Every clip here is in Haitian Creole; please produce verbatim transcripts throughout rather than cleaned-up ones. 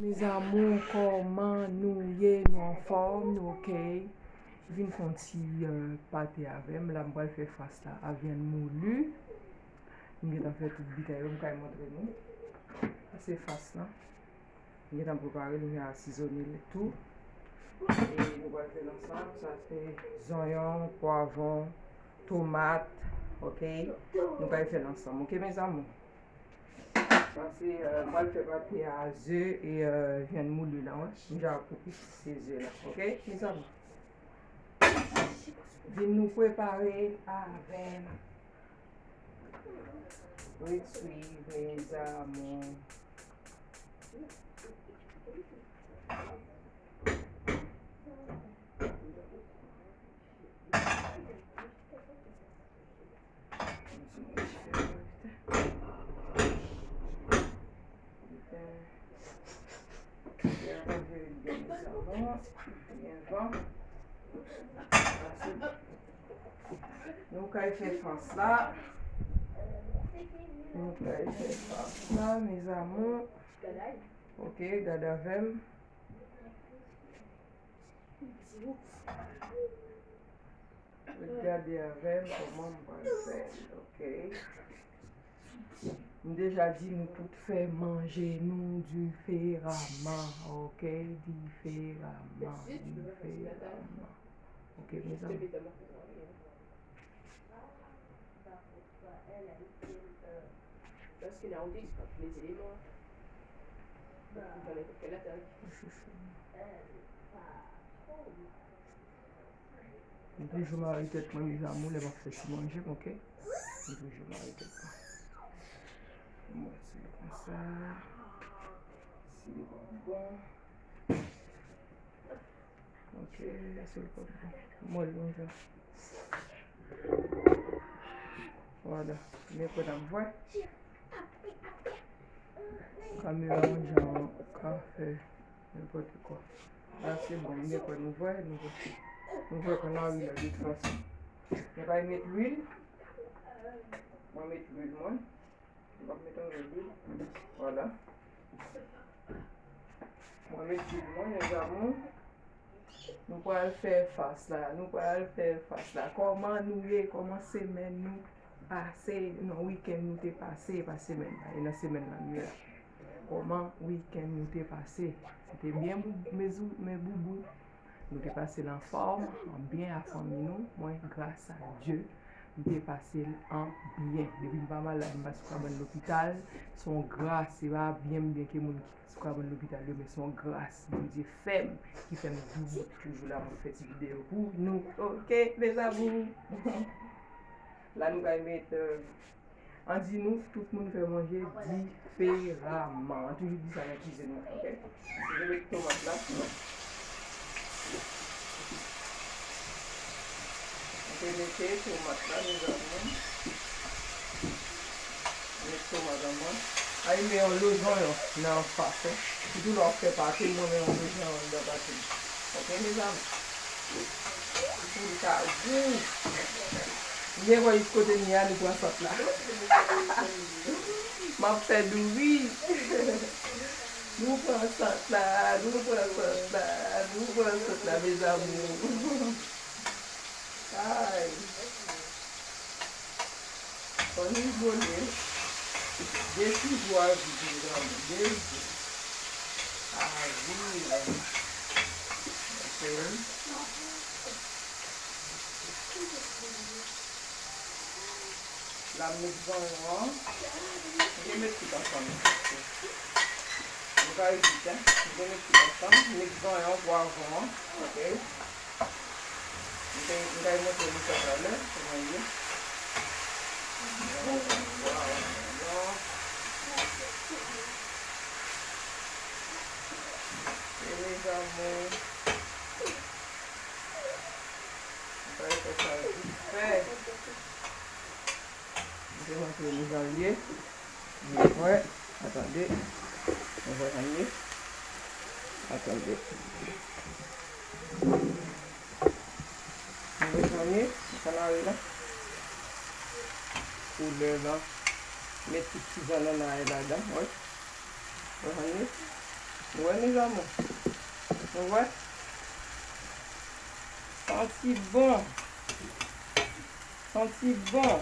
Mes amours, kòman nou ye? Nou anfòm? Nou oke? Vin fè yon ti, euh, pate avè m. La, m pral fè fas la a vyann mouli. M gentan fè tout bagay yo, m kay montre nou. Sa se fas la. M gentan prepare l, m asizone l tou. E nou pral fè l ansanm. Sa se zonyon, pwavwon, tomat, oke? Nou pral fè l ansanm, oke, mes amours? Sa se, euh, m pral fè pate a ze e, euh, vyann mouli la, wi. M ja koupe se ze la, oke, mes amours? Vin nou prepare l avè m. Ret swiv, mes amours. Nou kay fè fas la. Nou kay fè fas la, mes amours. Oke, gade avè m. Ret gade avè m kòman m pral fè l, oke? M deja di nou tout fè manje nou diferaman, oke? Diferaman, diferaman. Oke, mes amours? M toujou mare tèt mwen, mes amours, lè m ap fè ti manje m, oke? M toujou mare tèt mwen. M wè si l konsa. Si l bon. Ok, se l pap bon. Mwen lonje. Vwala, men kwè n ap vwè. Kamera an jan ka fè nenpòt kwa. La se bon, men kwè nou vwè, nou vwè. Nou vwè kanari la de tout fason. Nou pral met lwil. Mwen met lwil mwen. M ap met anlè lwil. Vwala. Mwen met lwil mwen, mes amours. Nou pral fè fas la. Nou pral fè fas la. Kòman nou ye? Kòman semèn nou pase? Non, wikenn nou te pase, e pa semèn la. E nan semèn la nou ye la. Kòman wikenn nou te pase? Se te byen, bou-, mes ou-, mes boubous. Nou te pase l anfòm, an byen ak fanmi nou. Mwen, gras a Dye, m te pase l an byen. Depi m pa malad, m pa sou kabann lopital. Se yon gras, se pa byen m byen ke moun ki sou kabann lopital yo, men se yon gras Bondye fè m, ki fè m doubout toujou la, m ap fè ti videyo pou nou. Ok, mes amours? La, nou pral met, euh, An di nou, tout moun fè manje diferaman. An toujou di sa nan kizin nan, ok? Mwen met tomat la. Mwen mete tomat la, mes amours. Met tomat an mwen. Ay, men yon lo zonyon nan fas, wi. Sitou lè w ap fè pate, mwen men yon lo zonyon anndan pate. Ok, mes amours? Pou li ka gou. M gen kwè jis kote m ye a, nou pran sant la. M ap fè douri. Nou pran sant la, nou pran sant la, nou pran sant la, mes amours. Ay. Fò n rigole. De ti jou a vide, mes amours. De jou. A vide. Ok. La, m met zonyon an. M te met tout ansanm. M ka evite, hein. M te met tout ansanm. M met zonyon, pwavwon an. Ok. M te, m kay montre nou sa talè, kòman l ye. Zonyon, pwavwon. E mes amours. Mwen pral fè sa vit fè. Mwen te montre nou jan l ye. Nou wè, atande. Nou wè jan l ye. Atande. Nou wè jan l ye. Kanari la. Koulè la. Met tout ti zannanna yo ladan, wè. Wè jan l ye? Ou Mezanmi, nou wè? Santi bon. Santi bon.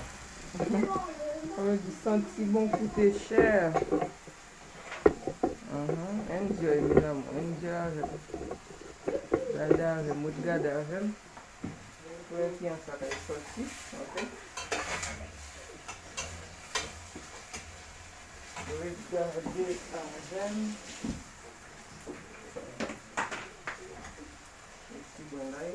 Sa vle di santi bon koute chè. Mhm. Enjoy, mezanmi. Enjoy avè m. Gade avè m. Ret gade avè m. Pou wè kijan sa kay sòti. Ok. Ret gade avè m. Ti bon lay.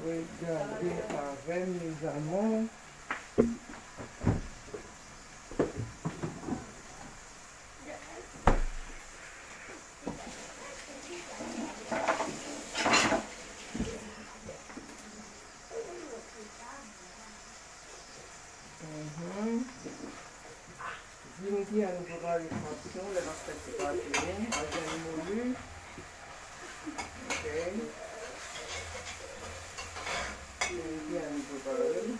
Ret gade avè m, mes amours. Mhm. Di m kijan nou prepare sòs nou lè n ap fè ti pate nou, avè moli. Ok. Di m kijan nou prepare l.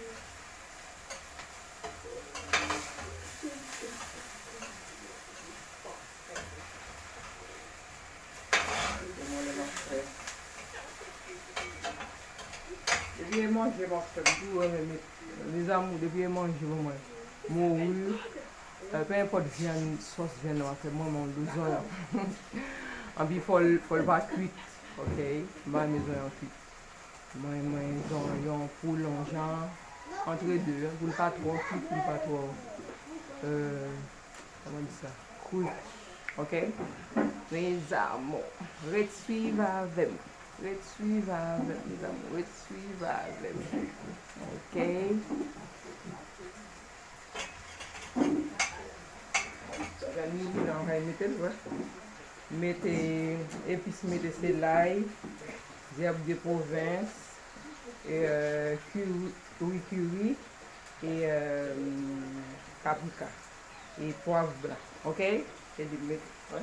Kite mwen lè m ap fè. Depi e manje m ap fè, m toujou renmen met, mes amours, depi e manje pou mwen, mori, euh, pe enpòt vyann, sòs vyann nan m ap fè, mwen, mwen, dou zonyon. Anpi fò l, fò l pa kwit, ok? M pa renmen zonyon kwit. Mwen, mwen, zonyon, poul, yon jan, antre de, pou l pa twò kwit, pou l pa twò, euh, kòman di sa? Kri. Ok? Mes amours, ret swiv avè m. Ret swiv avè m, mes amours. Ret swiv avè m. Ok? Sa fè nou, nou kay mete l, wè. Mete epis, mete se lay, zèb de pwovens, e, euh, kiri, wi, kiri, e, euh, paprika, e pwav blan, ok? Epi met, wè.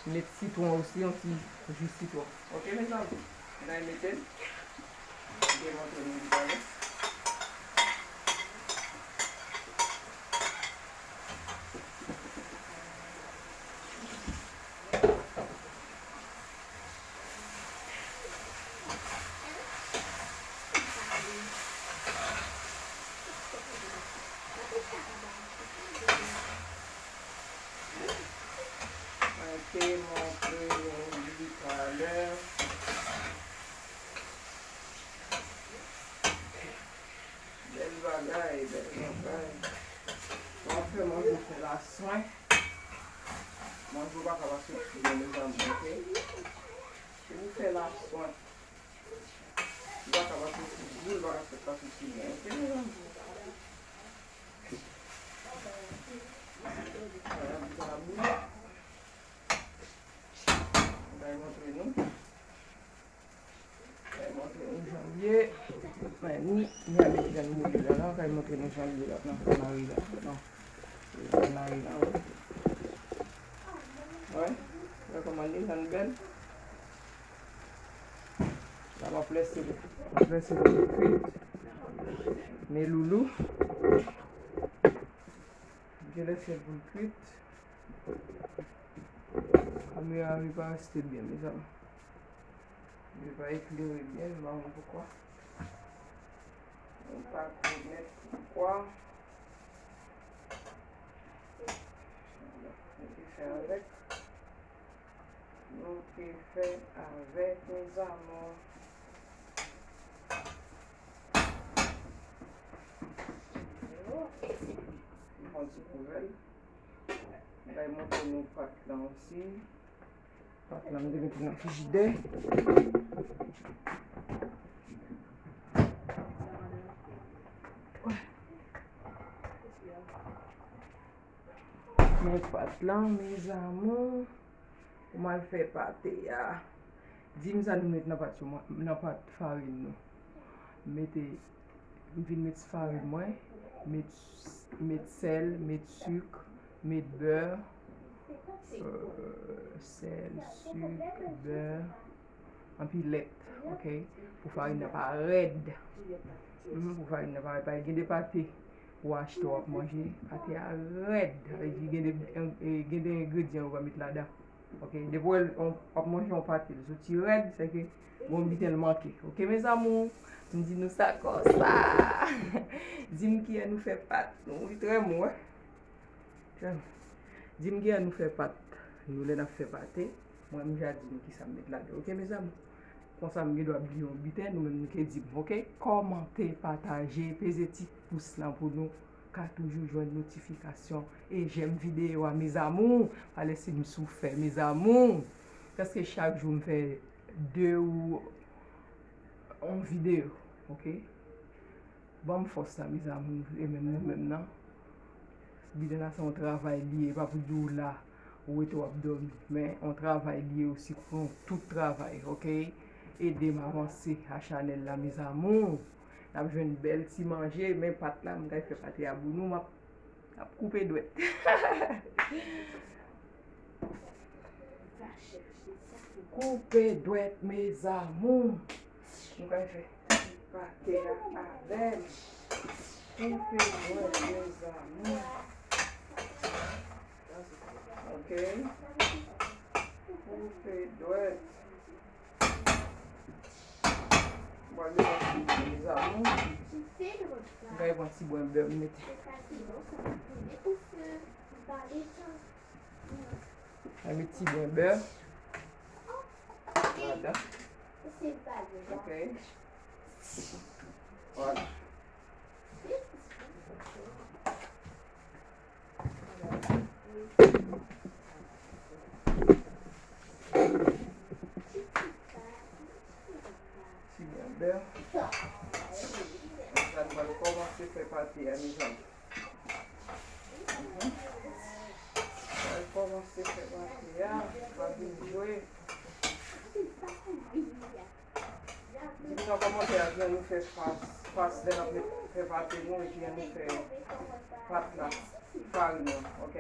Met sitwon osi, yon ti ji sitwon, ok, mezanmi? N a mete l. M te montre nou li pale. Mwen te montre nou li talè. Bèl bagay, bèl bagay. Lè w ap fè manje, fè laswen. Manje w pa ka pase sou li, mezanmi, ok? Si w fè laswen, li pa ka pase sou li, li pa ka fè pase sou li, ok, mezanmi? Sa ap zabou. Mwen montre nou. Mwen montre nou jan l ye. Mwen ni, ni a met grenn moli la, la, mwen montre nou jan l ye la, nan mari la, non. Nan mari la, wi. Wè, wè kòman li, jan l bèl. La, m ap lese, m ap lese l pou l kwit. Men loulou. M te lese l pou l kwit. Kamera a vle pa reste byen, mezanmi. Li pa eklere byen, m pa konn poukwa. M pa konn nèt poukwa. Nou te fè avèk. Nou te fè avèk, mes amours. M pran ti pouvèl. M bay montre nou pat lan osi. Pat lan, m te mete nan frijidè. Men pat lan, mes amours. Pou m al fè pate a. Di m sa nou met nan pat yo, nan pat farin nou. Mete, m vin met farin mwen, met, met sèl, met sik, met bè, euh, sèl, sik, bè, anpi lèt, ok? Pou farin nan pa rèd. Mhm, pou farin nan pa rèd. Paske gen de pate, Ou achte, w ap manje, pate a rèd. Sa vle di gen de, gen de engredyan yo pa met ladan. Ok, depi w wè l, w ap manje yon pate, l soti rèd, se ke gon biten l manke. Ok, mes amours, m di nou sa konsa. Di m kiyè nou fè pat nou. Wi, trè mou, wè. Trè mou. Di m kiyè nou fè pat nou lè n ap fè pate. Mwen, m ja di nou kisa m met ladan. Ok, mes amours? Konsa m gen dwa bliye yon biten, nou menm nou ke di m, ok? Kòmante, pataje, peze ti pous lan pou nou ka toujou jwenn notifikasyon e jèm videyo a, mes amours. Pa lese m soufè, mes amours. Paske chak jou m fè de ou yon videyo, ok? Ban m fòs la, mes amours, e menm nou menm nan. Biten la se yon travay li ye, e pa pou di w la, ou rete w ap dòmi. Men, yon travay li ye osi, kon tout travay, ok? Ede m avanse a chanèl la, mes amours. N ap jwenn bèl ti manje, men pat la, m kay fè pate a pou nou, m ap, ap koupe dwèt. Koupe dwèt, mes amours. Nou kay fè pate a avè m. Koupe dwèt, mes amours. Ok. Koupe dwèt. Bon, nou pral mete, mes amours. M kay pran ti bwen bè m mete. Mwen met ti bwen bè ladan. Ok. Vwala. Ti bwen bè. Sa nou pral kòmanse fè pate a, mezanmi. Mhm. Sa kòmanse fè pate a, pa vin jwe. Di m nan kòmantè a kijan nou fè fas, fas lè n ap met, fè pate nou, e kijan nou fè pat la, farin nan, ok?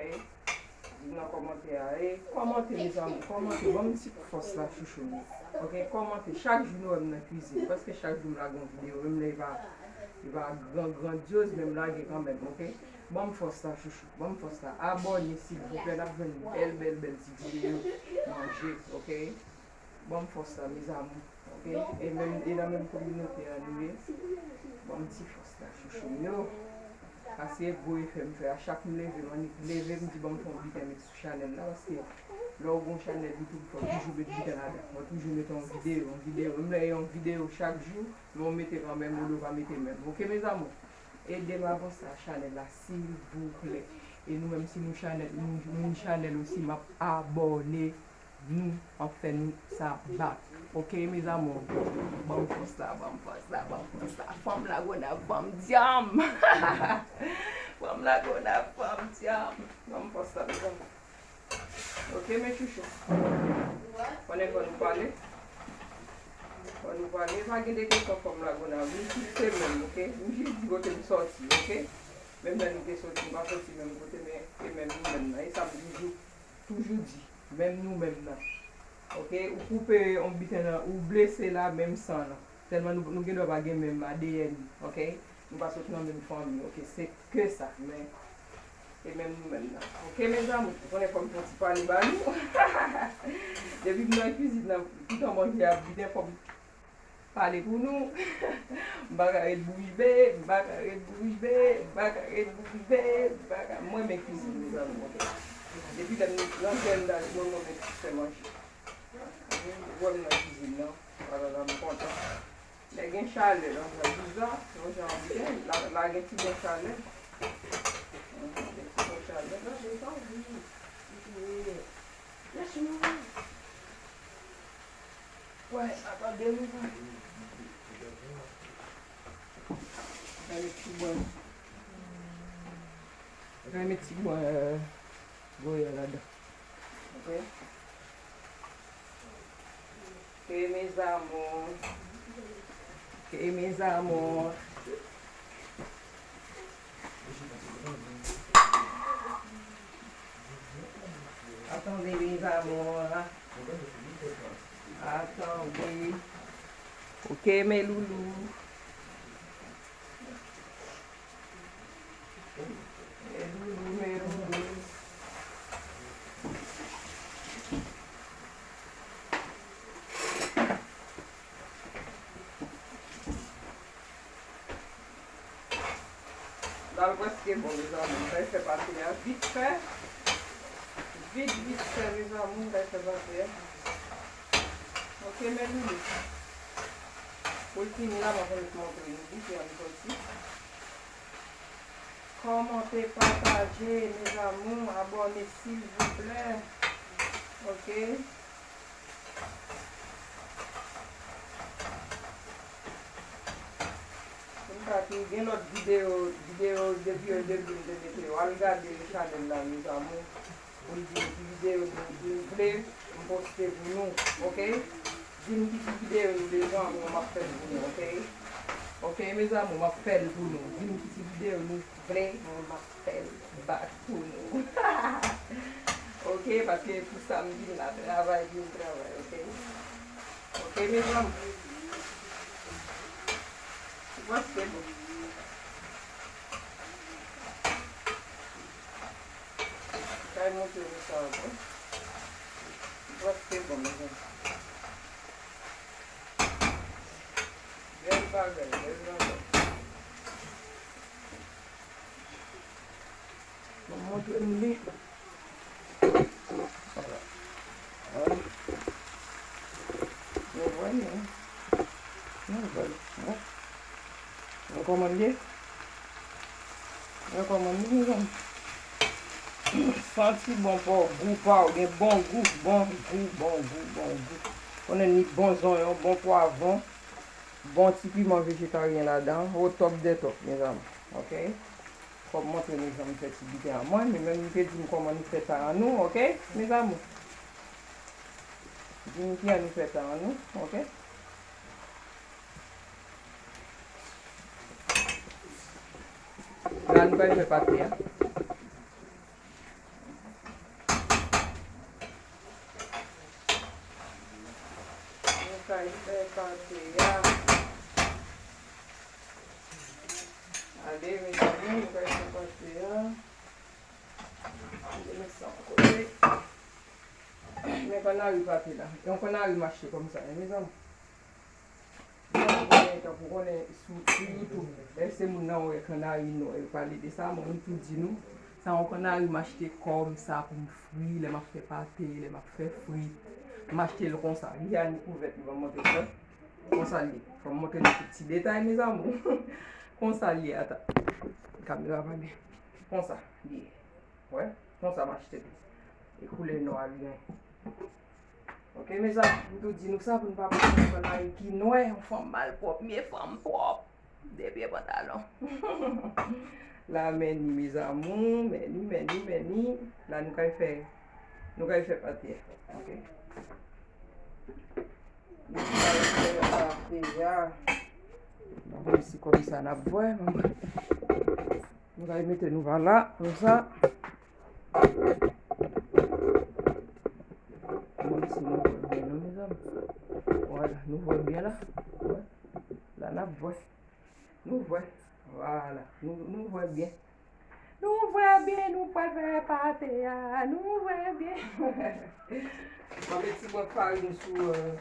Di m nan kòmantè a, e kòmante, mezanmi, kòmante, ban m ti fòs la, chouchou m yo. Ok, kòmante, chak jou nou wè m nan kwizin, paske chak jou m lage yon videyo, menm lè e pa, e pa gran, grandyoz, men m lage kanmenm, ok? Ban m fòs la, chouchou, ban m fòs la. Abòne, silvouplè, n ap jwenn bèl, bèl, bèl ti videyo manje, ok? Ban m fòs la, mes amours, ok? E menm, e nan menm kominote a nou ye. Ban m ti fòs la, chouchou m yo. Paske gwo efè m fè a, chak m leve, m annik leve, m di ban m fè yon biten met sou chanèl la, paske lè w gen yon chanèl YouTube, fò w toujou met biten ladan. Fò w toujou met yon videyo, yon videyo. Menm lè e yon videyo chak jou, men w mete kanmenm, olye w pa mete menm. Ok, mes amours? Ede m avanse a chanèl la, silvouplè. E nou menm, si nou chanèl, nou, nou chanèl osi, m ap abòne nou, m ap fè nou sa back. Ok, mes amours? Ban m fòs la, ban m fòs la, ban m fòs la. Fanm Lagonav, fanm dyanm. Fanm Lagonav, fanm dyanm. Ban m fòs la, mes amours. Ok, mes chouchous. Konnen fò nou pale. Fò nou pale. Pa gen de kesyon fanm Lagonav. Nou tout se menm, ok? M jis di kote m sòti, ok? Menm lè nou te sòti, nou pa sòti menm kote, men e menm nou menm nan. E sa m toujou, toujou di. Menm nou menm nan. Ok? Ou koupe yon biten nan, ou blese la, menm san lan. Tèlman nou, nou gen dwa pa gen menm A D N, ok? Nou pa sot nan menm fanmi, ok? Se ke sa, men e menm nou menm nan. Ok, mes amours, ou konnen fò m fè yon ti pale ba nou. Depi m nan kwizin nan, toutan manje ap vini, fò m pale pou nou. M pa ka ret bouch be, m pa ka ret bouch be, m pa ka ret bouch be, m pa ka, m renmen kwizin, mes amours, ok? Depi lè m nan jèn laj mwen, mwen menm ki fè manje. Ou wè m nan kwizin nan, alala, m kontan. Lè gen chalè nan jan viza, nan jan byen, la, la gen ti bon chalè. Mhm, gen ti bon chalè. Gade, pa ri. Lèche mwen. Wè, atande m. Gade ti bon. Gade ti bon, euh, goyè ladan. Ok. Ok, mes amours. Ok, mes amours. Attendez, mes amours. Attendez. Ok, mes loulous. Sa l prèske bon, mezanmi. M pral fè pate a vit fè. Vit, vit fè, mezanmi. M pral fè pate a. Ok, men nou. Pou l fini la, m ap montre nou ki an soti. Kòmante, pataje, mes amours, abòne, silvouplè. Ok. Pou m ka tou gen lòt videyo, videyo depi yo depi m te mete yo. Al gade chanèl la, mes amours. Pou l di m ki videyo nou vle m poste pou nou, ok? Di m ki ti videyo nou bezwen, mwen m ap fè l pou nou, ok? Ok, mes amours, m ap fè l pou nou. Di m ki ti videyo nou vle, mwen m ap fè l back pou nou. Ok, paske pou sa m vin la, travay, vin travay, ok? Ok, mes amours. Ou panse bon? Kay montre nou sa ankò. Prèske bon, mezanmi. Bèl bagay, bèl bagay. Mwen montre nou li. Vwala. Vwala. Nou vwè li, wi. Nou vwè li, wi. Nou kòman l ye? Nou kòman l ye, mezanmi? Santi bon pa w, gou pa w, gen bon gou, bon gou, bon gou, bon gou. Konnen ni bon zonyon, bon pwavwon, bon ti piman vejetaryen ladan, o top de top, mezanmi. Ok? Fò m montre nou jan m fè ti biten an mwen, men menm nou te di m kòman nou fè sa an nou, ok, mes amours? Di m ki an nou fè sa an nou, ok? La, nou pral fè pate a. Nou pral fè pate a. Ale, mes amours, nou pral fè pate a. Mete sa yon kote. Men kannari pate la. Yon kannari m achte kòmsa, wi, mes amours. Ou konnen, tankou konnen sou, sou YouTube, lè se moun nan wè kannari nwa, yo pale de sa, mwen, m tou di nou, sa yon kannari m achte kòmsa pou m fri, lè m ap fè pate, lè m ap fè frit. M achte l konsa. Li a ni kouvèt li, ban m montre sa. Konsa l ye. Fò m montre nou tout ti detay, mes amours. Konsa l ye, ata. Kamera pa byen. Konsa l ye. Wè, konsa m achte l. E koulè nwa l gen. Ok, mes amours, m tou di nou sa pou n pa pran yon kannari ki nwè, yon fanm malpwòp, m ye fanm pwòp. De pye pantalon. La, men ni, mes amours, men ni, men ni, men ni. La, nou kay fè, nou kay fè pate a. Ok. Nou kay fè pate a. Bon, se kòmsa n ap vwè, manman. Nou kay mete nou vwala, konsa. Bon, si nou vwè byen, non, mes amours. Vwala, nou vwè byen la. Wè. La, n ap vwè. Nou vwè. Vwala. Nou, nou vwè byen. Nou vwè byen, nou pral fè pate a. Nou vwè byen. Mwen met ti bwèt farin sou, euh,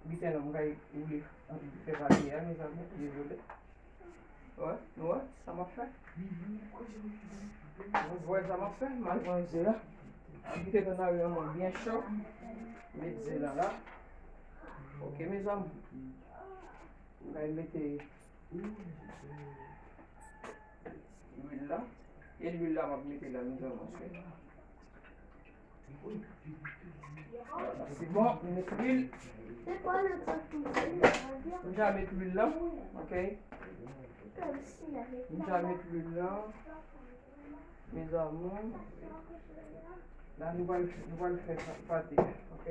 biten nan, m kay woule, fè pate a, mes amours, dezole. Wè, nou wè sa m ap fè? Nou vwè sa m ap fè? M al pran ze a. M kite kannari an mwen byen cho. Met ze la la. Ok, mes amours. M kay mete lwil la. E lwil la m ap mete la, mes amours, ok? Se bon, nou met lwil. Nou ja met lwil la, ok? Nou ja met lwil la. Mes amours. La, nou pral, nou pral fè pa-, pate, ok?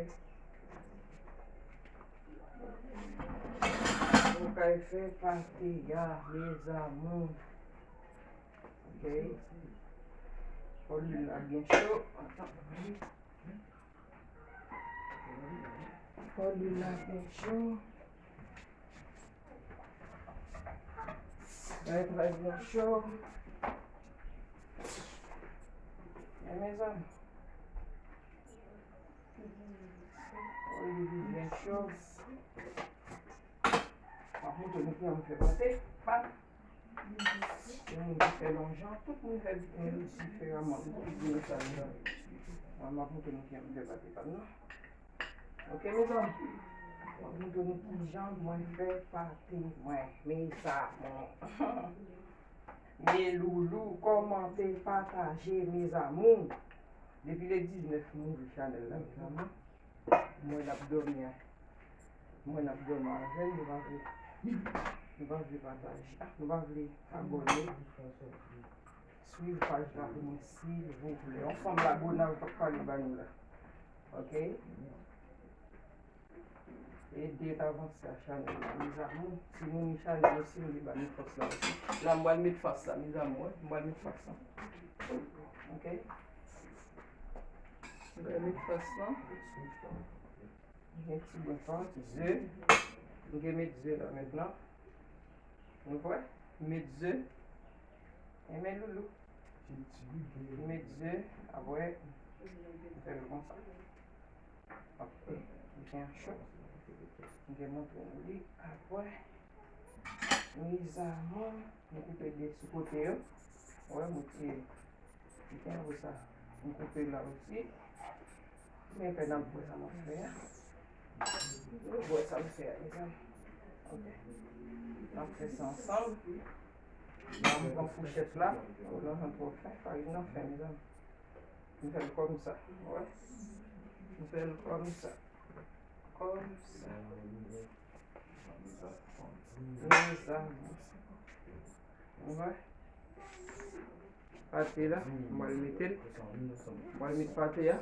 Nou pral fè pate a, mes amours. Ok. Fò lwil la byen cho. Fò lwil la byen cho. Lè l byen cho. Men, mezanmi. Fò lwil byen cho. M ap montre nou kijan m fè pate. Pam. Gen moun ki fè lonjan, tout moun fè diferaman. M ap montre nou kijan m fè pate pa m nan. Ok, mezanmi. M ap montre nou kijan mwen fè pate mwen, mes amours. Mes loulous, kòmante, pataje, mes amours. Depi le diznèf m ouvri chanèl la, mes amours. Mwen ap dòmi a. Mwen ap dòmi avè l, nou pa vle. Nou pa vle pataje. Ah, nou pa vle abòne. Swiv paj la pou mwen, silvouplè. Yon fanm la, Gonav, p ap pale ba nou la. Ok? Ede n avanse a chanèl la, mes amours. Si nou ni chanèl osi, nou vle ba nou fòs la osi. La, m pral met fas la, mes amours, wi. M pral met fas la. Ok? M pral met fas la. M gen ti bwen fas, ze. M gen met ze la mentnan. Nou wè? M met ze. Enben loulou. M met ze, apre, m fè l konsa. Apre, m gen cho. M gen montre nou li. Apre, mes amours, m koupe de sou kote yo. Wè, mwen tire. M gen apre sa, m koupe la osi. Men fè n ap wè sa m ap fè a. Nou wè sa m fè a, mezanmi. Ok. N ap fè sa ansanm. La, m pran fouchèt la. O, non, non, twò fen. Farin nan fen, mezanmi. M fè l kòmsa. Wè. M fè l kòmsa. Kòmsa. Mezanmi. Wè. Pate la, m pral mete l. M pral met pate a.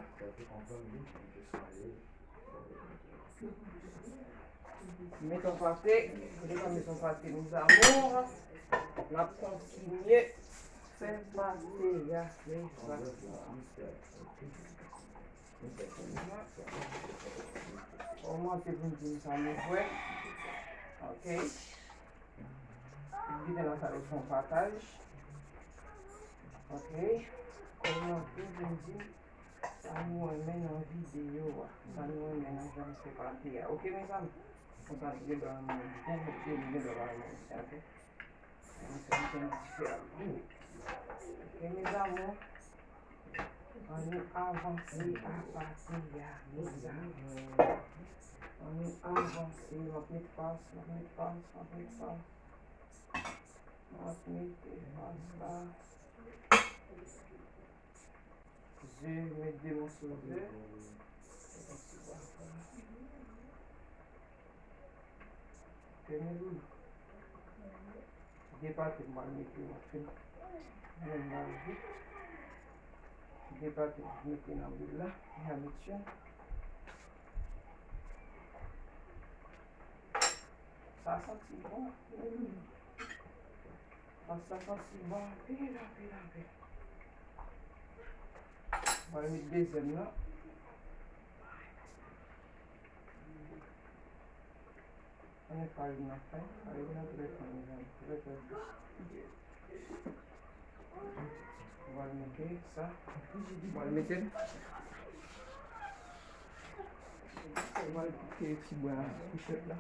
Met yon pate, depi met yon pate, mes amours. N ap kontinye fè pate a, mes amours. Kòmante pou n di m sa nou kwè. Ok. Kite nan sa yo fè yon pataj. Ok. Kòmante pou n di sa nou renmen nan videyo a. Sa nou renmen nan jan m fè pate a. Ok, mezanmi? Konsa nou gen dwa renmen bon kote, nou gen dwa pa renmen osi, ok? Ann fè yon diferan. Ok, mes amours. Ann nou avanse a pati a, mes amours. Ann nou avanse. M ap met fas, m ap met fas, m ap met fas. M ap mete fas la. Ze, met de moso ze. Fèmen li. De pate m pral mete yo anfen. Menm lavi. De pate m mete nan lwil la. Habitye. Sa santi bon. Sa santi bon anpil, anpil, anpil. Mwen met dezyèm nan. Ann farin nan fen. Farin nan trè fen, mezanmi. Trè, trè fen. Mwen mete sa. Mwen mete. Mwen kite ti bwa fouchèt la.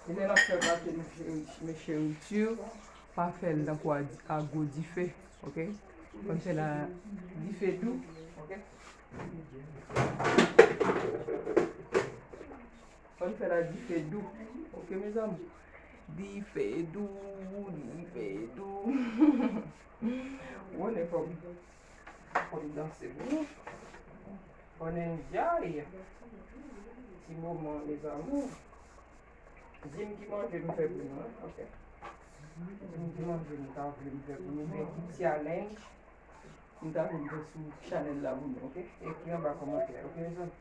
E lè n ap fè pate, mes chéris, pa fè l tankou a, a gwo dife, ok? Fò n fè l a dife dou, ok? Fò n fè l a dife dou, ok, mezanmi? Dife dou, dife dou. Ou konnen fò m, fò m danse pou nou. Fò n enjoy ti moman, mes amours. Di m ki manje m fè pou nou, ok? Di m ki manje nou ta vle m fè pou nou, oubyen ki challenge nou ta vle m fè sou chanèl la pou nou, ok? Ekri anba kòmantè, ok, mezanmi?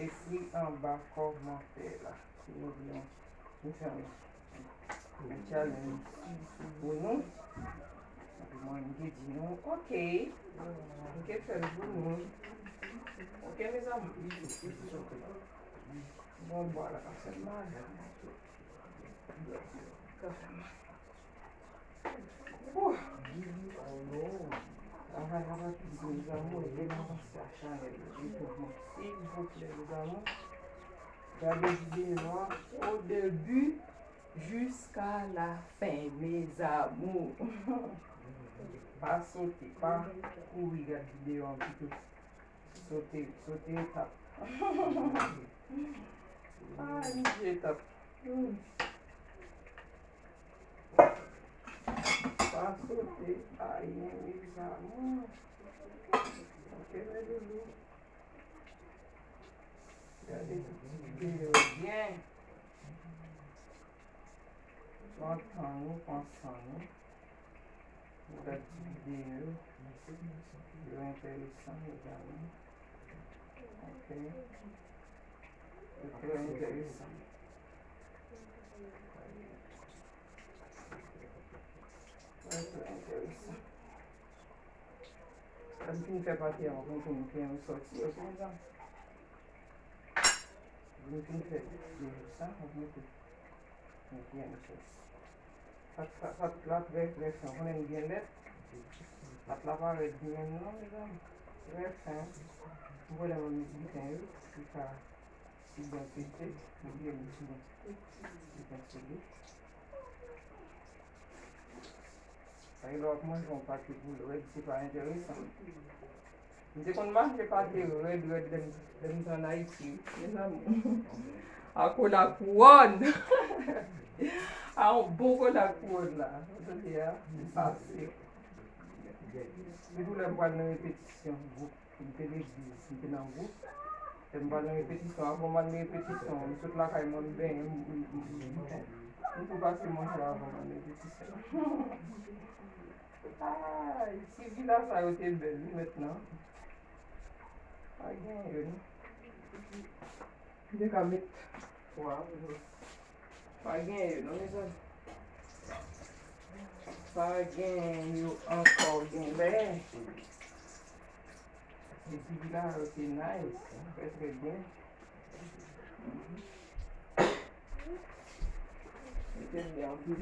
Ekri anba kòmantè la si nou vle m fè yon, yon challenge pou nou. Epi mwen, m te di nou, ok, m te fè l pou nou. Ok, mezanmi? Bon, bwa la ka fè m mal. Ka fè m mal. Wouh! Travay la pa piti, mezanmi, ede m avanse a chanèl la, silvouplè, mezanmi. Gade videyo an o debi jiska lafen, mes amours. Pa sote, pa kouri gad videyo an pito. Sote, sote etap. Ah, li di etap. Hmm. Pa sote ayen, mes amours. Ok, mes loulous. Gade tout ti videyo byen. Pran tan nou, pran san nou. Nou gad ti videyo. Yo enteresan, mes amours. Ok. Yo trè enteresan. Trè, trè enteresan. Lè m fin fè pati a, w ap montre m kijan yo sòti, ok, mezanmi? Lè m fin fè videyo sa, w ap montre m kijan yo sòti. Pat, pat, pat la trè, trè fen. Konnen m gen lèt. Pat la pa rèd menm non, mezanmi. Trè fen. M kwè lè mwen met biten yo, li ka, li byen pete. Li byen, li byen, li byen sele. Sa gen lè w ap manje yon pate poul rèd, se pa enteresan. M te konn manje pate rèd, rèd, lè m, lè m te ann Ayiti, wi, mezanmi. A kola kouwòn. A yon bon kola kouwòn la. Jodi a, li pase. Sitou lè m pral nan repetisyon gwoup. M te legliz, m te nan gwoup. Lè m pral nan repetisyon, avan m al nan repetisyon, m sot lakay mwen, m benyen, m, m, m, m, m tou pase manje avan m al nan repetisyon. Ay, ti vila sa yo te bèl, wi, mentnan. Pa gen yo, non. M te ka met twa. Pa gen yo, non, mezanmi. Pa gen yo ankò, gen lè. Ti vila yo te nice, trè, trè byen. Mete l byen anpil.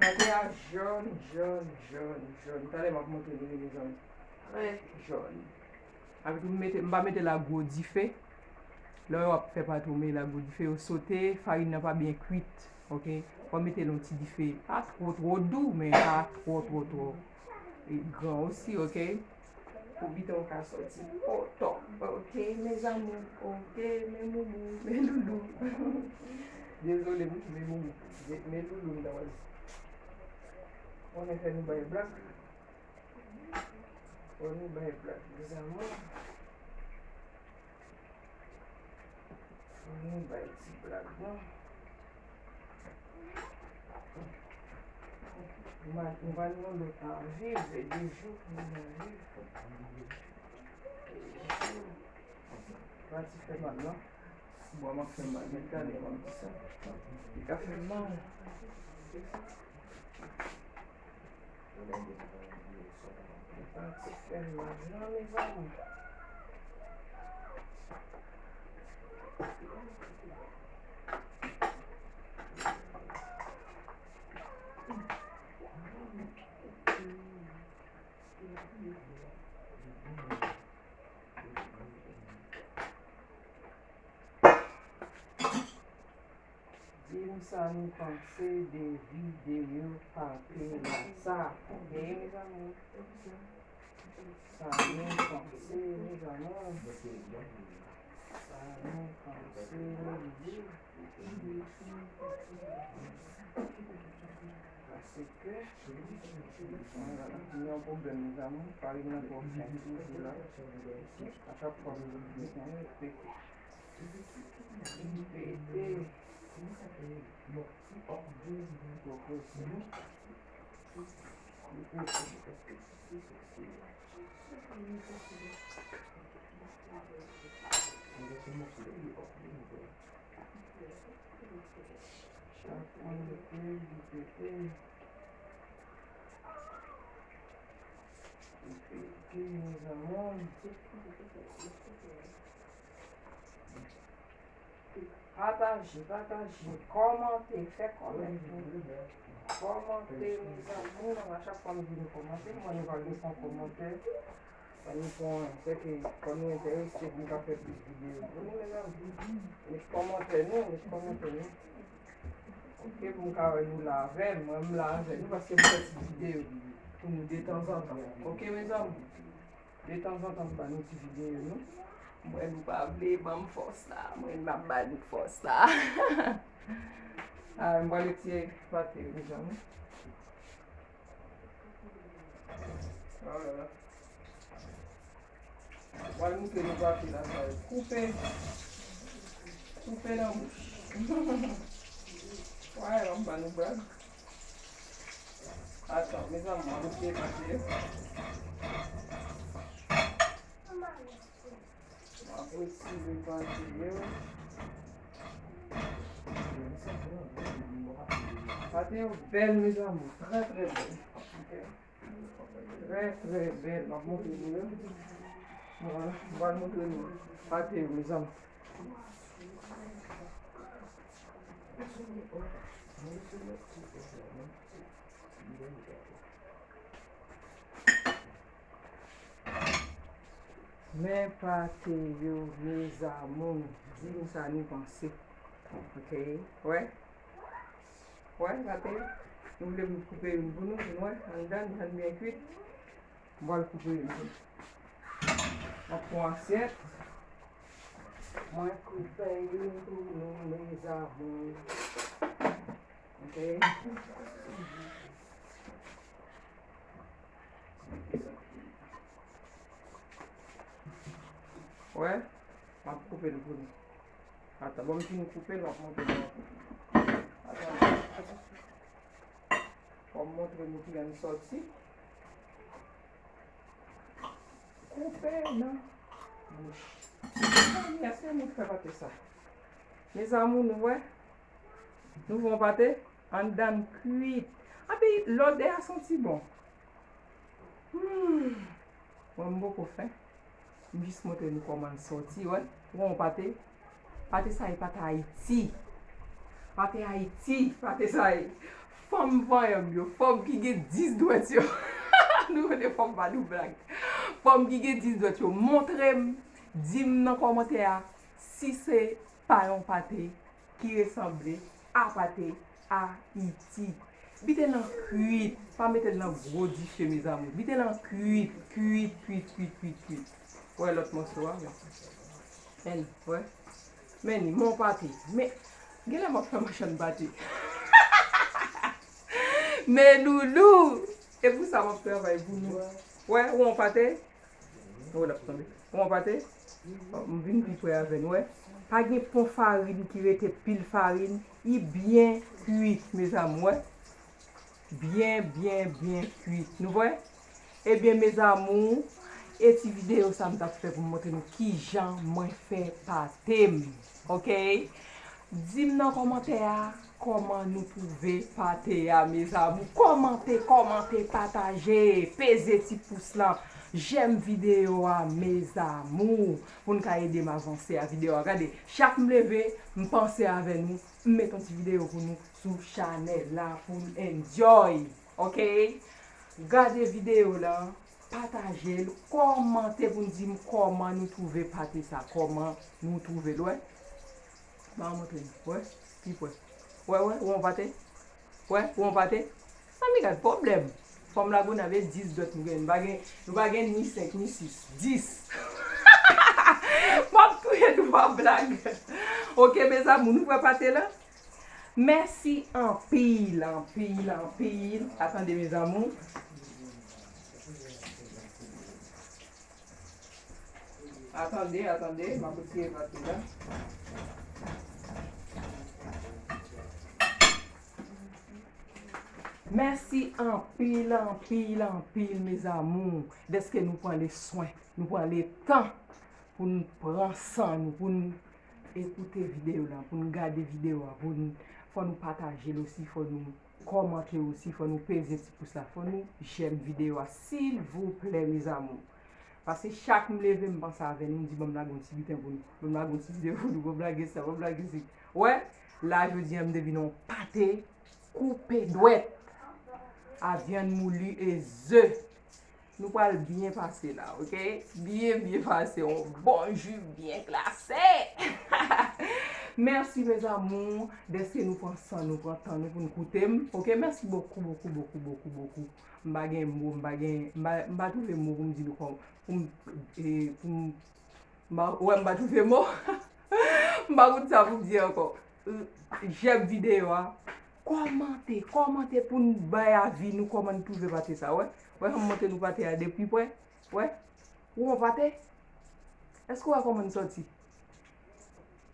Pate a jòn, jòn, jòn, jòn. Talè m ap montre nou li, mezanmi. Trè jòn. Avèk m mete, m pa mete l a gwo dife. Lè w ap fè pate w mete l a gwo dife, yo sote, farin nan pa byen kwit, ok? W ap mete l yon ti dife, pa twò, twò dou, men pa twò, twò, twò, e, gran osi, ok? Pou biten w ka sòti o top, ok, mes amours, ok, mes moumous, mes loulous. Dezole, wi, mes moumous, mes, mes loulous, m ta pral di. Konnen fè nou bay blag. Konnen bay blag, mes amours. Ann bay ti blag, non. M a, m pral yon lòt a viv, de jou pou m a viv. De jou. Pa ti fè mal, non. Bò m ap fè mal, men gade, m ap di sa. Li ka fè mal. Li pa ti fè mal, non, mezanmi. Di m sa nou panse de videyo pate la sa. Ok, mes amours. Sa nou panse, mes amours. Sa nou panse, mes amours. Paske, gen yon pwoblèm, mes amours, pa gen nan pwòp sèvis la. A chak fwa m di, mwen repete. Repete. Chak fwa m repete, repete. Repete, mes amours. Pataje, pataje, kòmante, fè kòmantè. Kòmante, mes amours, a chak fwa m di nou kòmante, mwen nou pral gen yon kòmantè. Ann pran, sèke fò nou enterese pou n ka fè plis videyo pou nou, mezanmi. Met kòmantè nou, met kòmantè nou. Ok, pou m ka wè nou la avè m, mwen m la avè nou, paske m fè ti videyo pou nou detanzantan. Ok, mezanmi? Detanzantan m ba nou ti videyo nou. Mwen nou pa vle ban m fòs la, mwen m ap ba nou fòs la. Ah, m pral retire pate yo, mezanmi. Oh là là. Mwen moutre nou pate la, sa yo koupe. Koupe nan bouch. Wè, m ap ba nou blag. Atan, mezanmi, mwen moutre pate yo. M ap retire pate yo. Pate yo bèl, mezanmi. Trè, trè bèl. Ok. Trè, trè bèl. M ap montre nou yo. Voilà. M pral montre nou pate yo, mezanmi. Men pate yo, mes amours, di m sa nou panse. Ok, wè. Wè, pate yo. Nou vle m koupe youn pou nou, pou nou wè. Anndan, li byen kwit. M pral koupe youn pou nou. M ap pran asyèt. Mwen koupe youn pou nou, mes amours. Ok. Wè, m ap koupe l pou nou. Atan, bon, m fin koupe l, m ap montre nou. Atan. Fò m montre nou kijan l sòti. Koupe nan bouch. Mezanmi, èske nou fè pate sa? Mes amours, nou wè? Nou fè yon pate? Anndan kwit. Epi lòdè a santi bon. Hmm. Mwen, m poko fè. M jis montre nou kòman l sòti, wè. Ou wè yon pate? Pate sa e pate Ayiti. Pate Ayiti, pate sa e. Fanm vanyan m yo, fanm ki gen dis dwèt yo. Nou konnen fanm pa nou blag. Fanm ki gen dis dwèt yo, montre m, di m nan kòmantè a si se pa yon pate ki resanble a pate Ayiti. Bite l nan kwit, pa mete l nan gwo dife, mes amours. Bite l nan kwit, kwit, kwit, kwit, kwit, kwit. Wè lòt mòso a, men. Men, wè. Men ni, men yon pate. Men, genlè m ap fè machann pate. Men loulou, e pou sa m ap travay pou nou. Wè, ou yon pate? Oh, l ap tonbe. Ou yon pate? Oh, m vin pi pre avè n, wè. Pa gen pon farin ki rete pil farin. Li byen kwit, mes amours, wè. Byen, byen, byen kwit. Nou wè? Ebyen, mes amours, e ti videyo sa m t ap fè pou m montre nou kijan mwen fè pate m. Ok? Di m nan kòmantè a kòman nou twouve pate a, mes amours. Kòmante, kòmante, pataje, peze ti pous lan, jèm videyo a, mes amours, pou n ka ede m avanse a videyo a. Gade, chak m leve, m panse avè nou, m met yon ti videyo pou nou sou chanèl la pou n enjoy. Ok? Gade videyo la, pataje l, kòmante pou n di m kòman nou twouve pate sa, kòman nou twouve l, wè. Ban m montre nou, wè, pi pre. Wè, wè, ou yon pate? Wè, ou yon pate? Zanmi, gad pwoblèm. Fanm Lagonav e dis dwèt nou gen. Nou pa gen, nou pa gen ni senk, ni sis, dis. M ap touye nou pa blag. Ok, mes amours, nou wè pate la? Mèsi anpil, anpil, anpil. Atande, mes amours. Atande, atande, m ap retire pati la. Mèsi anpil, anpil, anpil, mes amours, dèske nou pran le swen, nou pran le tan pou n pran san nou, pou n ekoute videyo la, pou n gade videyo a, pou n, fò nou pataje l osi, fò nou kòmante osi, fò nou peze ti pous la, fò nou jèm videyo a, silvouplè, mes amours. Paske chak m leve, m panse avè nou, m di, "Ban m lage yon ti biten pou nou, ban m lage yon ti videyo pou nou, ban m lage sa, ban m lage si." Wè, la, jodi a, m te vin yon pate koupe dwèt a vyann mouli e ze. Nou pral byen pase la, oke? Byen, byen pase. Yon bon ji byen klase. Mèsi, mes amours, dèske nou pran san nou, pran tan nou pou n koute m, oke? Mèsi bokou, bokou, bokou, bokou, bokou. M pa gen mo, m pa gen, m pa, m pa twouve mo pou m di nou kòman, pou m, e, pou m, m pa, wè, m pa twouve mo. M pa konn sa pou m di ankò. J'aime videyo a. Kòmante, kòmante pou n bay avi nou kòman n twouve pate sa, wè. Wè, m montre nou pate a de pi prè. Wè. Ou wè pate? Èske w wè kòman n sòti?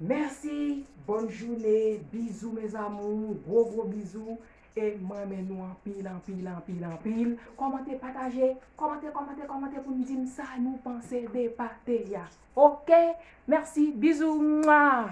Mèsi, bòn jounen, bizou mes amours, gwo gwo bizou. E m renmen nou anpil, anpil, anpil, anpil. Kòmante, pataje, kòmante, kòmante, kòmante pou n di m sa nou panse de pate a. Oke? Mèsi, bizou, mwa!